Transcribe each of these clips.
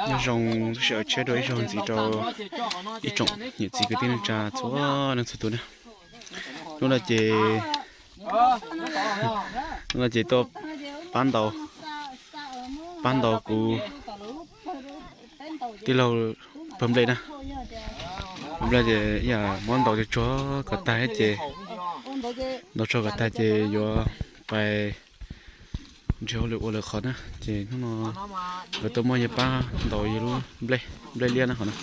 Nyob zoo, sawv daws tsheb rau ib zaug ntxiv rau ib tsoom niam txiv kwv tij neej tsa txhua leej txhua tus na. Hnub no ces, hnub no ces tuaj pab ntaus, pab ntaus kuv tij laug pawg nplej na. Pawg nplej ces yam muab ntaus tsuag tsuag kom tag ces, ntaus tsuag kom tag ces yuav pais nrhiav hauj lwm ua lwm qhov na. Ces hnub no nkawd tuaj muab yawg pab ntaus yawg lub nplej, nplej liab na qhov no.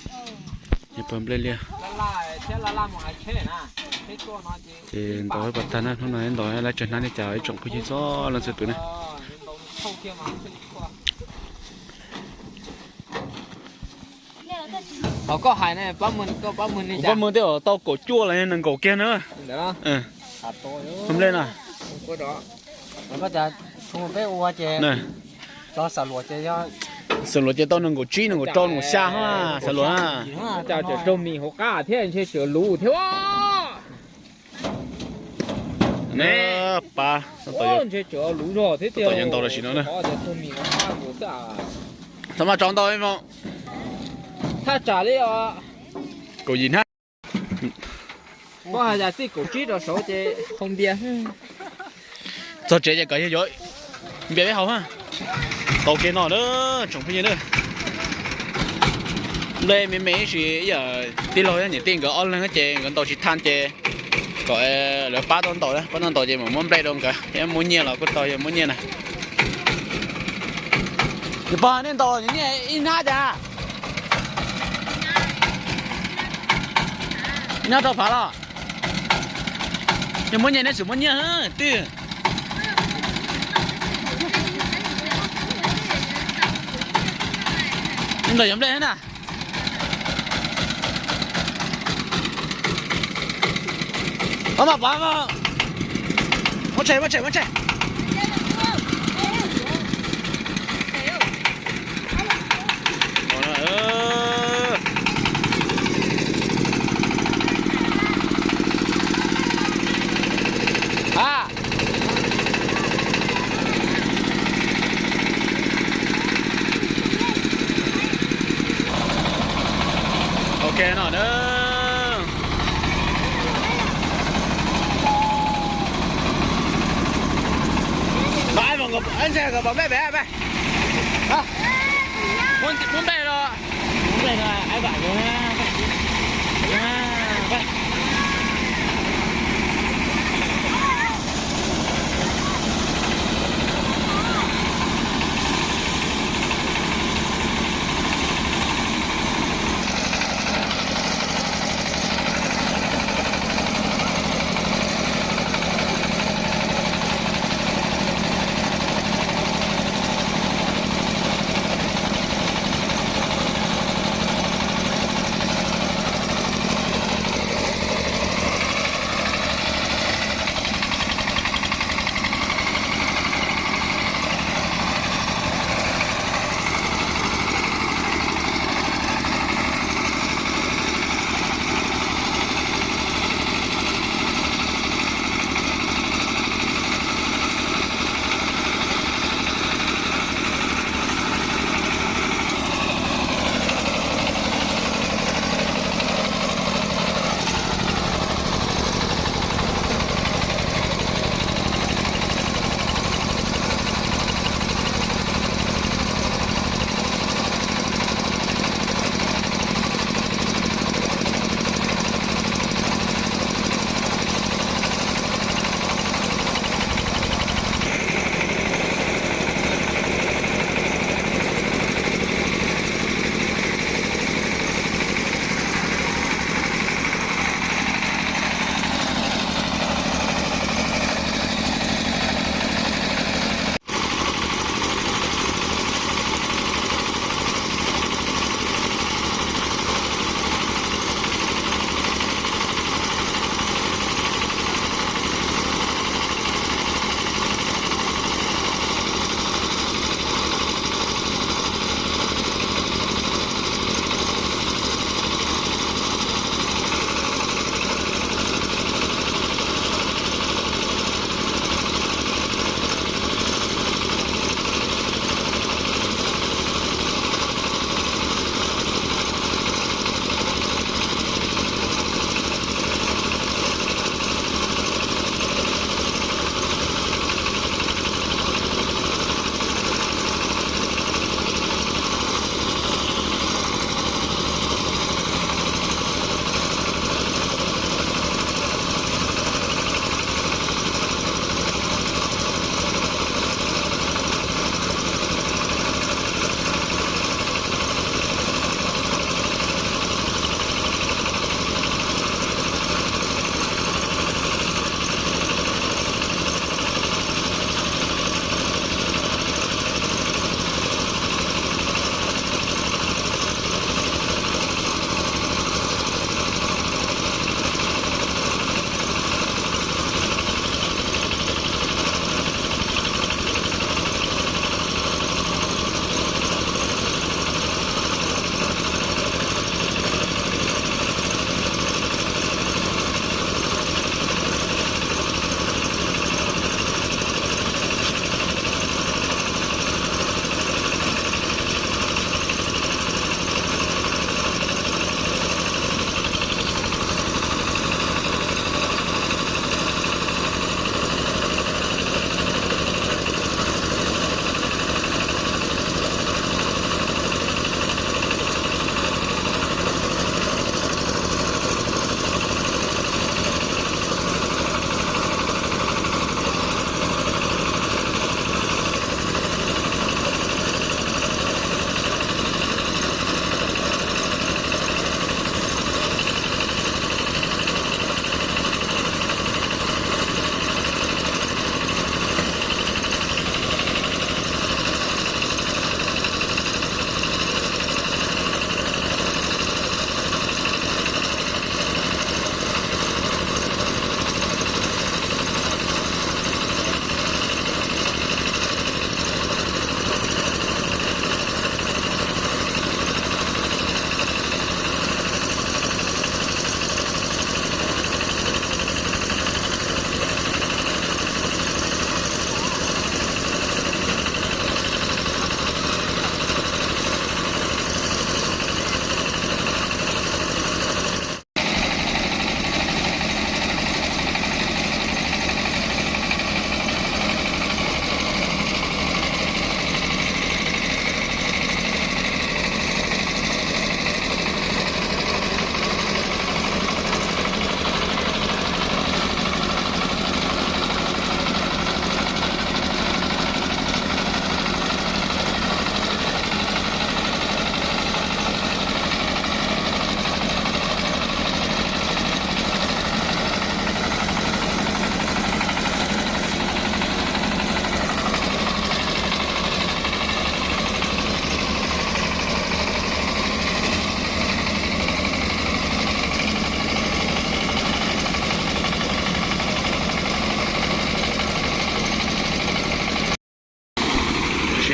Yawg pawg nplej liab. Ces ntaus kom tag na, hnub no ntaus lab tsaws hnab li cas ib tsoom phooj ywg txhua leej txhua tus na. Kuv pab muag tej zaum tau kaum cuaj los yog nees nkaum kiag na. Pawg nplej na. Xam luam ces tau nees nkaum tsib, nees nkaum rau, nees nkaum xya ha, xam luam na. Raug mis hauv qab thiab ntshe tseem luv thiab. Ne, pab, ntshe tseem luv zog thiab tiag, yuav ntau los sim no na. Txhob maj tso ntau, thaj tsam li os. Kaum yim hnab. Koj hais tias txij kaum tsib rau saud ces hau npias. Txog tsev ces kom yawg yuav npias peb haus ha. Tau kev no na, tsoom phooj ywg na. Nplej me me ib sim, yog tij laug niam tij nkawd ob leeg ces nkawd ntaus tsis tag ces kom lawv pab tau ntaus, pab tau ntaus ces mam muab nplej rau nkawd thiab, muab nyiaj los kuj tau, yog muab nyiaj na. Yog pog nej ntaus nyiaj ib hnab cas? Ib hnab rau phav los? Yog muab nyiaj neb txawm muab nyiaj twb. Nej ntaus yuav nplej thiab na. Pab mas, pab mas. Muab tshem, muab tshem, muab tshem. Ok no na. Muab nplej los.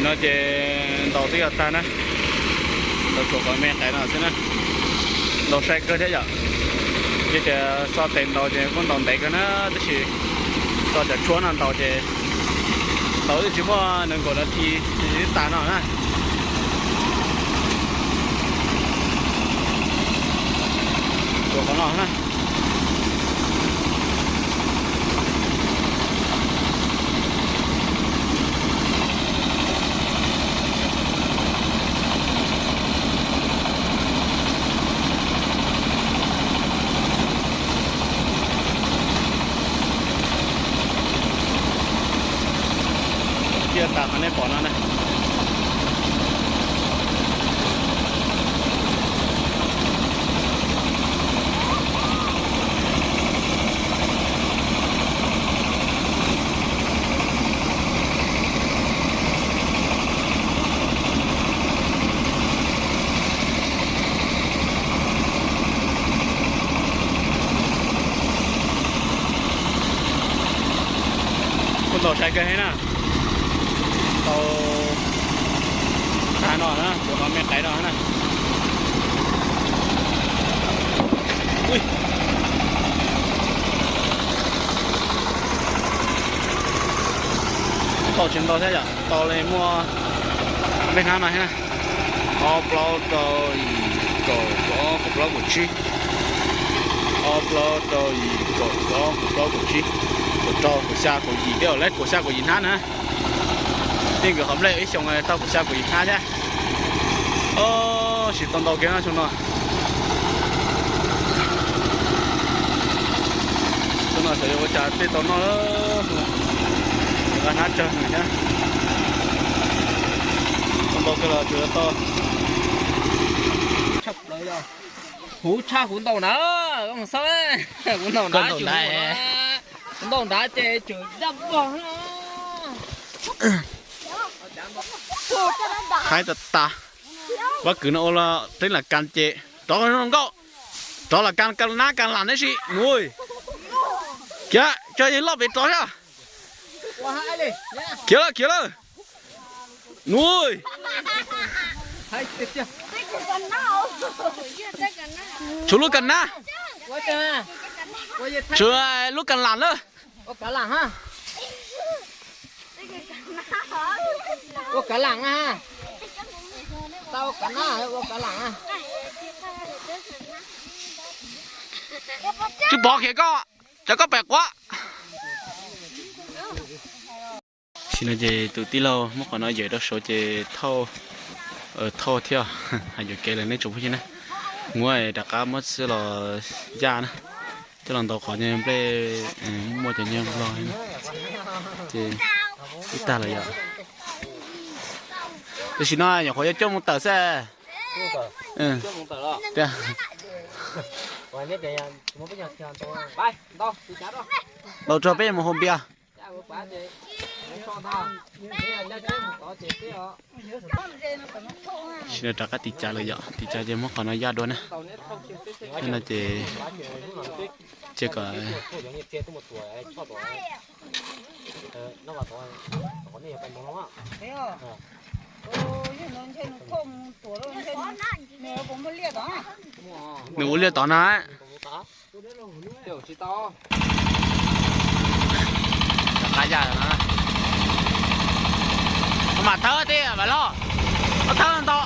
Ces ntaus twb yuav tag na, ntaus tsuas qhov me qais no xwb na. Ntaus sai kawg thiab yom. Ces tias so tes ntaus ces kuj ntaus ntev kawg na, tab sis so cov tshuab no ntaus ces ntaus twb tsis muaj nees nkaum nas this twb tas no na. Tsuas qhov no na. Cia tas qhov nej pom no na. Kuj ntaus sai kawg heev na. Ntaus tag no na, tsuas qhov me qais no na. Tau tsis ntau thiab yom, tau li muaj npej hnab no thiab na. Ob plaub rau yim kaum ob kaum plaub kaum tsib. Ob plaub rau yim kaum ob kaum plaub kaum tsib, kaum rau kaum xya kaum yim thiab, lawv kaum xya kaum yim hnab na. Yeej nkawd qhov nplej ib xyoos tau kaum xya kaum yim hnab thiab. Tsis tau ntau kiag no xyoo no. Xyoo no xyov yuav ua cas tej tau noj lawm. Nqa hnab tsawg nws thiab. Tau ntau kiag los tsuas yuav tau. Huv tshaj kuv ntaus na, koj mus xauj, kuv ntaus na, kuv ntaus nrad ces tseem daj vog na. Haib tas tas. Vab kwv no ua los teeb lam kas ces rov zoo nkauj, rov lam kas, kas nab kas lam neb si nus. Khiav, cov yeej loj pem rov thiab. Khiav lawm, khiav lawm. Nus, tshuav lub kas nab, tshuav lub kas lam lawm. Tsis pom khiav koj, tsam koj pem quav. Tam sim no ces tus tij laug muab qhov no yawm rau saud ces thauj, thauj thiab. Hais yuam kev lawm nej tsoom phooj ywg na. Muab rov qab muab txhij los yaj na, coj los ntaus qhov nplej, muaj cov nyuag nplog ces ib tag lawm yom. Tam sim no nyuam qhuav yuav coj mus tawm xwb. Ntaus tso peb mus haus npias. Tam sim no rov qab tiv cav lawm yom, tiv cav ces muab qhov no yaj dua na. Yog no ces cia kom nws ua liaj tod na. Rov qab yaj no. Mam thawb tiag Vam Loj, mam thawb ntau.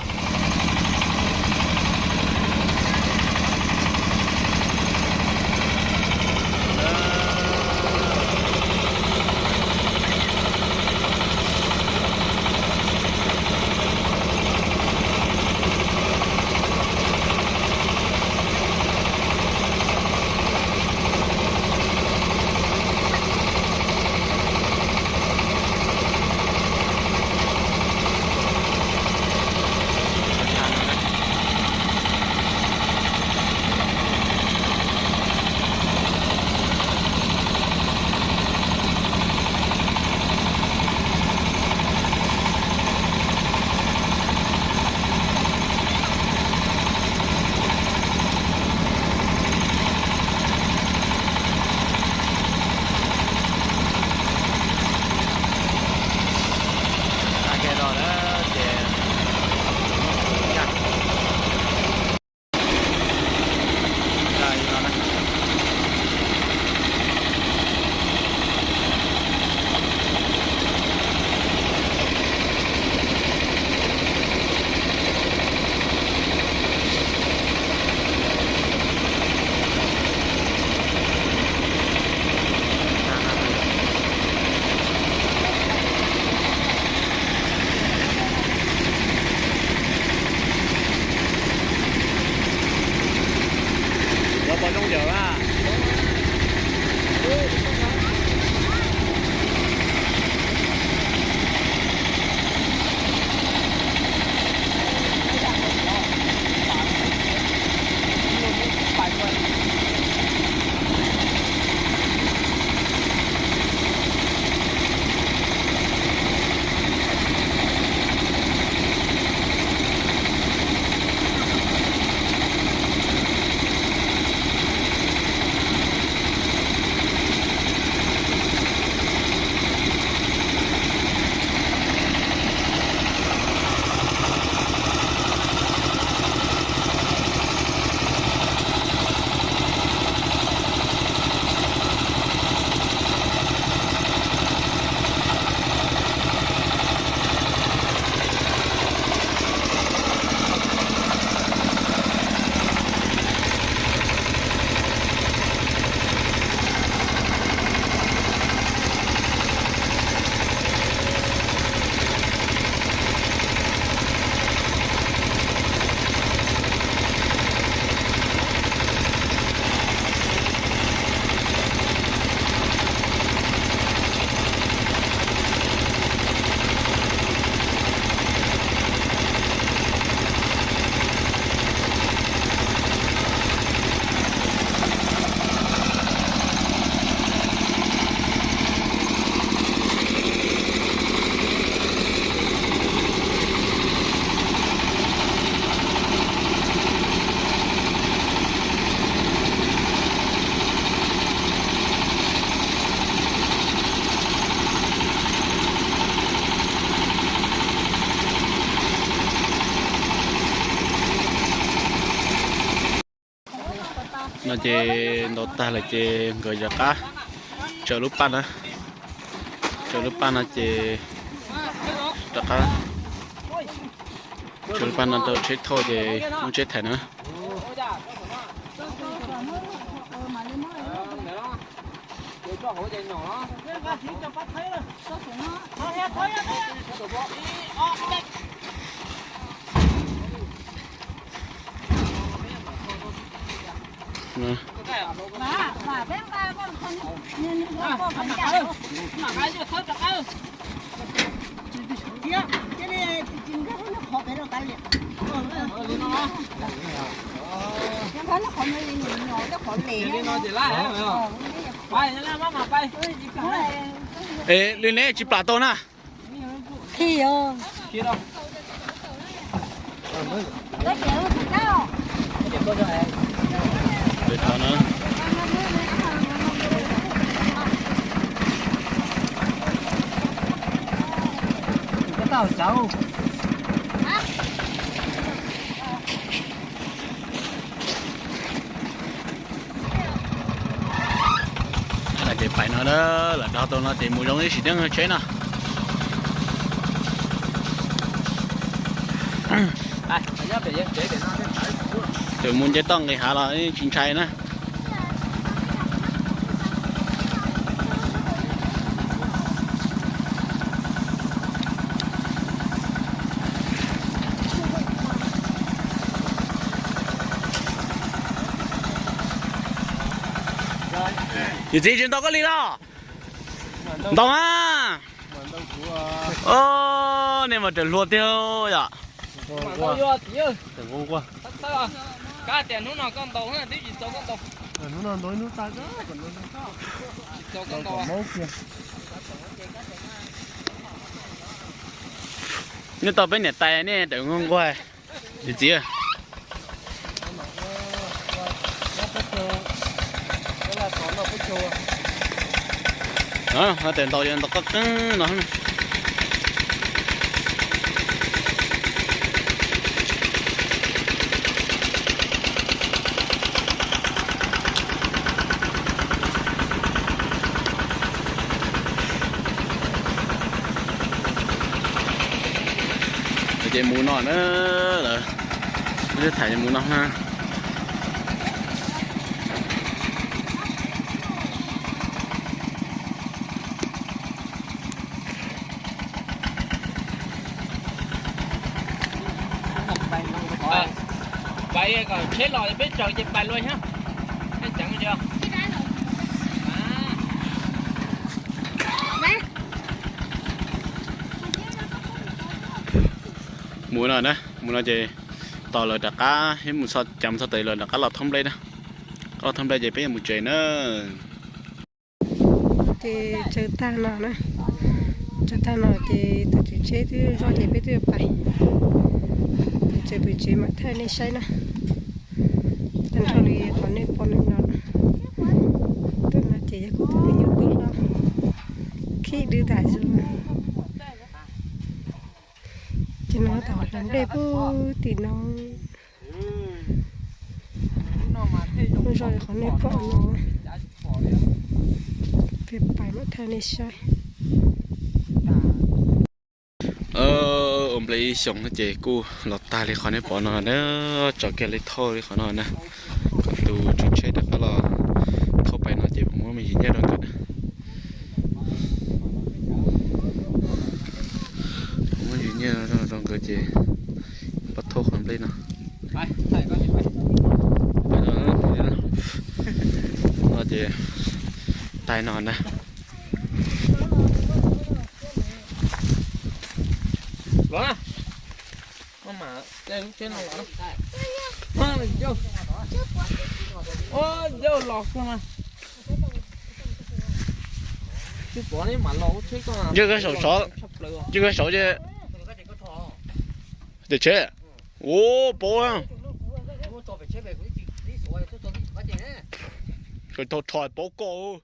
No ces ntaus tag lawm ces nkawd rov qab tsaws lub paj na, tsaws lub paj no ces rov qab tsaws lub paj no rau tsheb thauj ces muab tsheb thaiv na. Es li neb tsis plam tau na. Ces pais no lawm, dog tau no ces mus zoo ib sim neej tsheb no. Tseem mus nce toj nqis hav los tsis ntshai na. Yawm txiv, tsis ntaus koj li los? Ntaus mas. Nej mas raws hluas tiag yom. Nej tau peb niam tais nej raws nquag nquag. Yawm txiv, tawm ntaus yog ntaus qab qeeb no. Ces mus no na lawm, tham mus no na. Pais kom tsheb los peb tsaws ces pais luaj thiab. Mus no na, mus no ces tos lawv rov qab, mus txog, cas mus txog tes lawv rov qab los thauj nplej na. Qab los thauj nplej ces peb yuav mus tsev na. Ces tsaws tag no na, tsaws tag no ces tus tswv tsheb twb zoj ces peb twb yuav pais. Ces tsaws pem tsev mam thaij nej saib na. Tag nrho li qhov nej pom ntawm no, tus no ces yog kuv tus me nyuam tub hlob, khib dwb tas zog. Ces no tau hlawv nplej pub tim no. Muaj zoj li qhov nej pom no, peb pais mam thaij nej saib. Ua nplej ib xyoos no ces kuj los tag li qhov nej pom no na, tso kiag li thauj li qhov no na, kom tus tswv tsheb rov qab los thauj pais no ces muab me yim nyiaj rau nkawd na. Muab yim nyiaj rau nkawd ces pab thauj qhov nplej no. No ces tag no na. Yog koj saum sov, yog koj saum ces, ces tsheb, ua, pauv, thaum rho pauv koj.